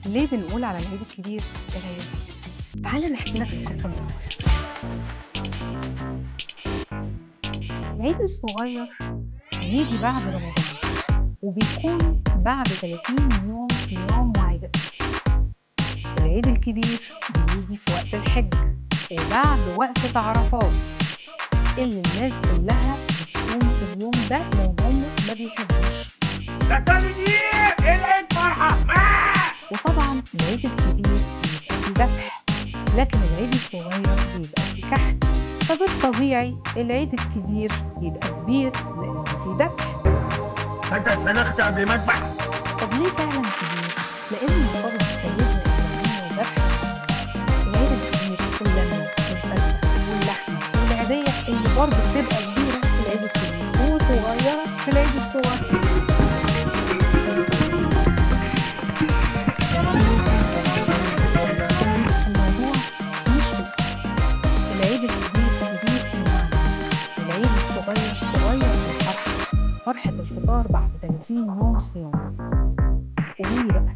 ليه بنقول على العيد الكبير العيد الكبير؟ تعالى نحكي لك القصة من اولها. العيد الصغير بيجي بعد رمضان، وبيكون بعد 30 يوم صيام وعبادة. العيد الكبير بيجي في وقت الحج وبعد وقفة عرفات، اللي الناس كلها بتصوم في اليوم ده لو هم ما بيحبوش. ده تاني دي العيد فرحة. وطبعا العيد الكبير بيبقى فيه ذبح، لكن العيد الصغير بيبقى فيه كحك. فبالطبيعي العيد الكبير يبقى كبير لأنه فيه ذبح. انت اتسلخت قبل ما اذبح. طب ليه فعلا كبير؟ لأنه مرتبط بسيدنا إبراهيم وذبح. العيد الكبير اللمة والفرحة واللحمة والعيدية اللي برضه بتبقى كبيرة في العيد الكبير وصغيرة في العيد الصغير. الموضوع مش في الأكل. العيد الكبير كبير في المعنى، العيد الصغير صغير في الفرحة، فرحة الفطار بعد 30 يوم صيام. قولوا لي بقى،